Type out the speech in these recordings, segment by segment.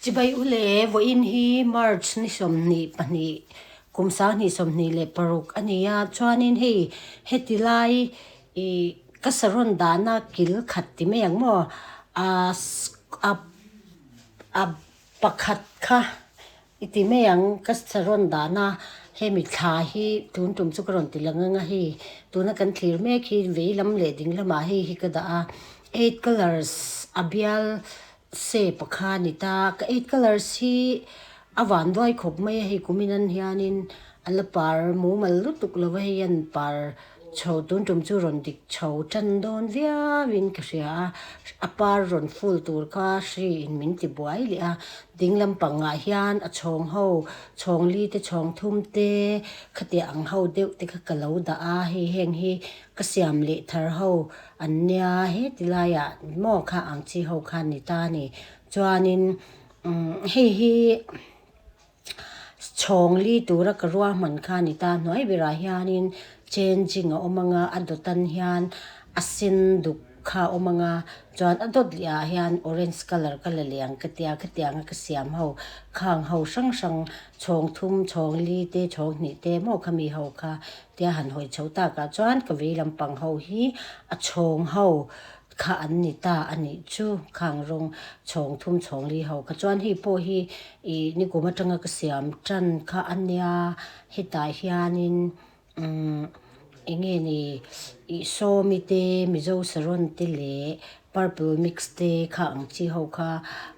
Chibai u le, vawiin hi March ni 22, kum 2026 a ni a, chuanin hei heti lai ih ka saron dahna kil khat ti mai ang maw a a a pakhat kha i ti mai ang ka saron dahna hemi thla hi tun tum chu ka rawn ti lang ang a hei tuna kan thlir mek hi vei lam leh ding lamah hei hi ka dah a eight colours a bial Shape kha a ni ta. Ka eight colours hi a van duai khawp mai a hei kumin an hianin a la par mumal lutuk lo va hei an par chho tun tum chu rawn dik chho tan dawn viauin ka hria a a par rawn full tur kha hri in min ti buai leh a ding lampangah hian a chhawng ho chhawng li te chhawng thum te khatiang ang ho deuh te kha ka lo dah a hei heng hi ka siam leh thar ho. An nia heti laiah maw kha ang chi ho khan ni ta a ni. Chuanin umm hei hi chhawng li tura ka ruahman kha a ni ta. Hnuai berah hianin changing a awm ang a, a dawtan hian a sen duk kha a awm ang a, chuan a dawt leh ah hian orange colour ka la leh ang ka tia khatianga ka siam ho khang ho hrang hrang chhawng thum chhawng li te chhawng hnih te maw khami ho kha Tia han hawi chho takah chuan ka vei lampang ho hi a chhawng ho kha an ni ta a nih chu khang rawng chhawng thum chhawng li ho kha chuan hei pawh hi ih nikum atanga ka siam tan kha a nia hetah hianin umm eng nge ni ih sawmi te mizo saron te leh Purple mix te kha ang chi ho kha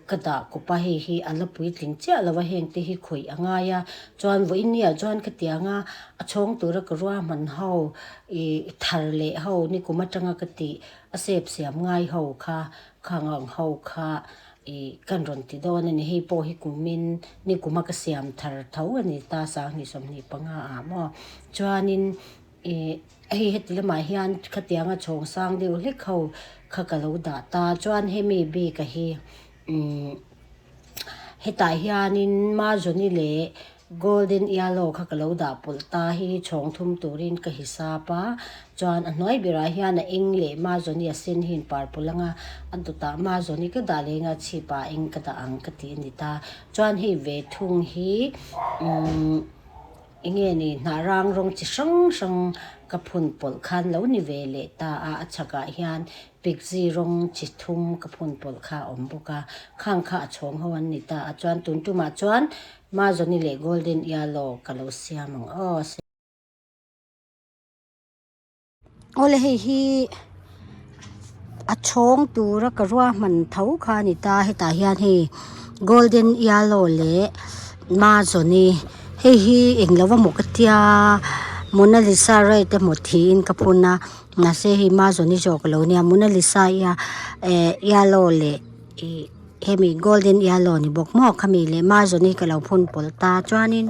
ka dah kawp a, hei hi a la puitling chiah lo a, heng te hi khawih a ngai a, chuan vawiin ni ah chuan ka tiang a, a chhawng tura ka ruahman ho ih thar leh ho nikum atanga ka tih a sep siam ngai ho kha khang ang ho kha ih kan rawn ti dawn a ni, hei pawh hi kumin nikuma ka siam thar tho a ni ta 2025 ah maw chuanin. Ih hei heti lamah hian khatianga chhawng sang deuh hlek ho kha ka lo dah ta chuan hemi bik a hi umm hetah hianin mahzawni leh golden yellow kha ka lo dah pawlh ta hi chhawng thum turin ka hisap a chuan a hnuai berah hian a eng leh mahzawni a sen hi inpar pawlh ang a a dawtah mahzawni ka dah leh eng a chhipah eng ka dah ang ka tih a ni ta chuan hei ve thung hi umm. Enge ni hnah rang rawng chi hrang hrang ka phun pawlh khan lo ni ve leh ta a, a chhakah hian pigzi rawng chi thum ka phun pawlh kha a awm bawk a, khang kha a chhawng ho an ni ta a, chuan tun tumah chuan Mazawni leh Golden Yellow ka lo siam ang aw. Awle hei hi a chhawng tura ka ruahman tho kha a ni ta hetah hian hei golden yellow leh mazawni hei hi eng lo emaw ka tia monalisa red emaw tiin ka phun a mahse hei mazawni zawk a lo nia monalisa ia eh yellow leh ih hemi golden yellow ni bawk maw khami leh mazawni ka lo phun pawlh ta chuanin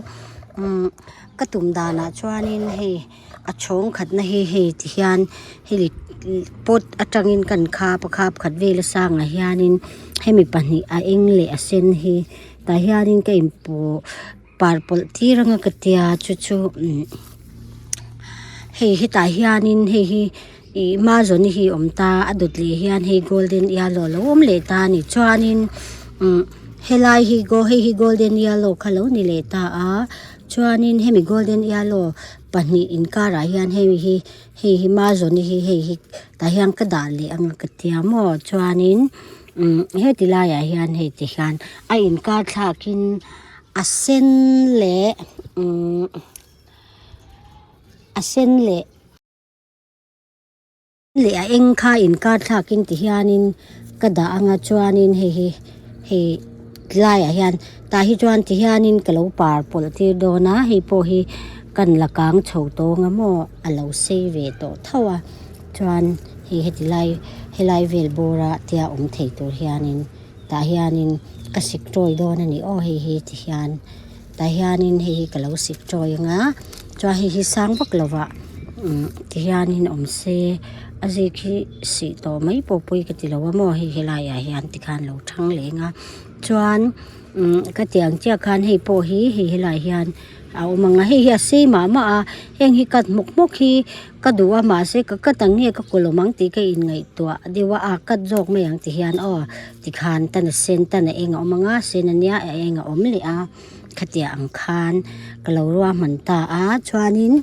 umm ka tum danah chuanin hei. A chhawng khatna hi hei ti hian hei pot atangin kan khap a khap khat vel a sangah hianin hemi pahnih a eng leh a sen hi tah hianin ka inpawh par pawlh tir anga ka tia chu chu umm hei hetah hianin hei hi ih mazawni hi a awm ta a dawt leh hian hei golden yellow a lo awm leh ta a ni chuanin umm helai hi hei hi golden yellow kha lo ni leh ta a. Chuanin hemi golden yellow pahnih inkarah hian hei hi hei hi mazawni hi hei hi tah hian ka dah leh anga ka tia maw chuanin umm heti laiah hian hei ti hian a inkar thlakin a sen leh umm a sen leh. Leh a eng kha inkar thlakin ti hianin ka dah anga chuanin hei hi hei tlaiah hian tah hi chuan ti hianin ka lo par pawlh tir dawn a hei pawh hi kan la kang chho tawng a maw a lo sei ve tawh tho a chuan hei heti lai helai vel bawra tia awm thei tur hianin tah hianin ka sik tawi dawn a ni aw hei hi ti hian. Tah hianin hei hi ka lo sik tawi ang a chuan hei hi sang vak lovah umm ti hianin awm se a zik hi sih tawh mai pawh pawi ka ti lo a maw hei helaiah hian tikhan lo thang leng a chuan umm ka tih ang chiah khan hei pawh hi hei helaiah hian. A awm ang a hei hi a sei mah mah a heng hi cut hmawk hmawk hi ka duh a mahse ka cut ang nge ka kawlawm ang tih ka inngaihtuah deuh a a cut zawk mai ang ti hian aw tikhan tan a sen tan a eng a awm ang a sen ania a eng a awm leh a khatiang ang khan ka lo ruahman ta a chuanin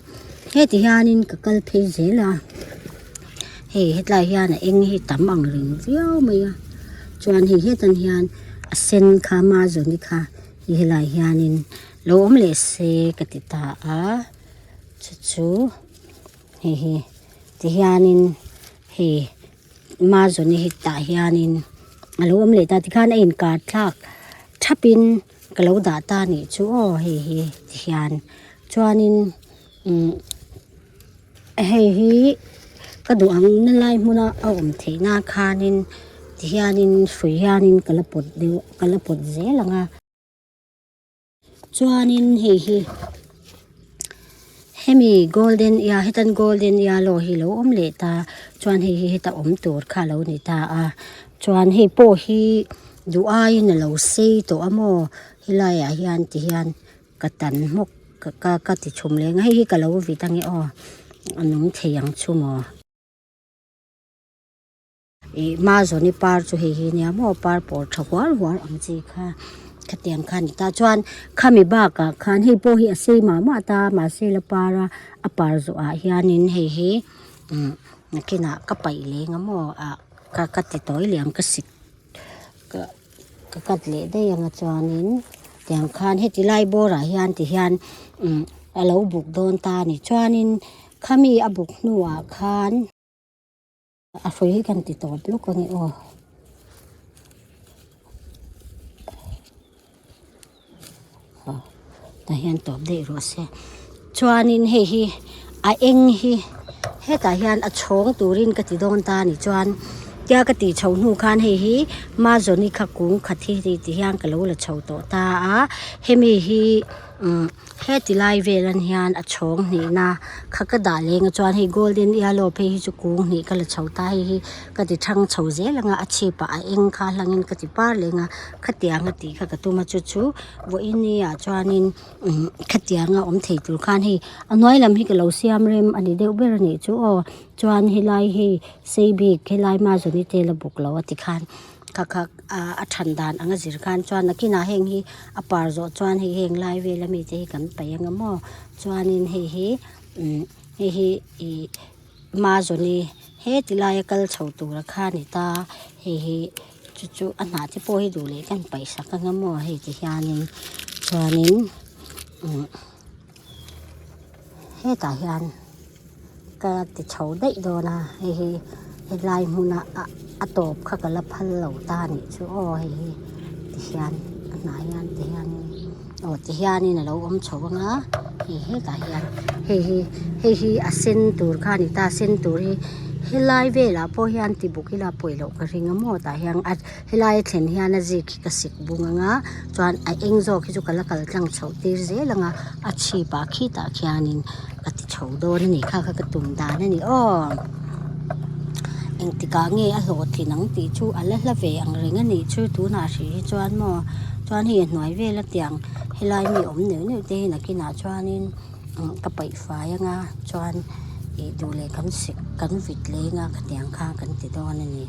heti hianin ka kal phei zel a hei hetlai hian a eng hi tam ang reng viau mai a chuan hei hetan hian a sen kha mazawni kha helai hianin. Lo awm leh se ka ti ta a, chu chu hei hi tihianin hei mazawni hi tah hianin a lo awm leh ta tikhan a inkar thlak thapin ka lo dah ta a nih chu aw hei hi tihian chuanin umm hei hi ka duh ang na lai hmuna a awm theih nan khanin tihianin hrui hianin ka la pawt deuh ka la pawt zel ang a. Chuanin hei hi hemi golden ia hetan golden yellow hi lo awm leh ta chuan hei hi heta awm tur kha a lo ni ta a chuan hei pawh hi duh aiin a lo sei tawh a maw helaiah hian ti hian ka tan hmawk ka ka ti chhum leng a hei hi ka lo vit ange aw a nung thei ang chu maw. Ih mazawni par chu hei hi nia maw par pawr tha huar huar ang chi kha khatiang kha a ni ta chuan khami bakah khan hei pawh hi a sei mah mah ta mahse la par a a par zawh ah hianin hei hi umm nakinah ka paih leng a maw ah ka ka ti tawi leh ang ka sik ka ka cut leh daih ang a chuanin tiang khan heti lai bawrah hian ti hian umm a lo buk dawn ta a ni chuanin khami a buk hnuah khan. A hrui hi kan ti tawp lawk a ni aw. Aw tah hian tawp daih rawh se. Chuanin hei hi a eng hi hetah hian a chhawng turin ka ti dawn ta a ni chuan tia ka tih chho hnu khan hei hi mazawni kha kung khat hi hei ti hian ka lo la chho tawh ta a hemi hi umm. Heti lai vel an hian a chhawng hnihna kha ka dah leng a chuan hei golden yellow phei hi chu kung hnih ka la chho ta hei hi ka ti thang chho zel ang a a chhip ah a eng kha hlangin ka ti par leng a khatiang a tih kha ka tum a chu chu vawiin ni ah chuanin umm khatiang a awm thei tur khan hei a hnuai lam hi ka lo siam rem a ni deuh ber a nih chu aw chuan helai hei sei bik helai mazawni te la buk lo a ti khan. Kha kha a than dan anga zir khan chuan nakinah heng hi a par zawh chuan hei heng lai vel ami te hi kan paih anga maw chuanin hei hi umm hei hi ih mazawni heti laia kal chho tura kha a ni ta hei hi chu chu a hnah te pawh hi duh leh kan paih sak anga maw hei ti hianin chuanin umm hetah hian. Ka ti chho daih dawn a hei hi helai hmuna a tawp kha ka la phal lo ta a nih chu aw hei hi ti hian a hnah hian ti hianin aw ti hianin a lo awm chho ang a hei hetah hian hei hi hei hi a sen tur kha a ni ta a sen tur hi helai velah pawh hian ti buk ila pawi loh ka ring a maw tah hian a helai a thlen hian a zik hi ka sik bung ang a chuan a eng zawk hi chu ka la kal tlang chhoh tir zel ang a a chhip ah khitah khianin. Ka ti chho dawn a ni kha kha ka tum dan a ni aw engtikah nge a hlawhtlin ang tih chu a la hla ve ang reng a nih chu tunah hrih hi chuan maw chuan hei a hnuai vel a tiang helai mi awm neuh neuh te hi nakinah chuanin ka paih fai anga chuan ih duh leh kan sik kan vit leng a khatiang kha kan ti dawn a ni.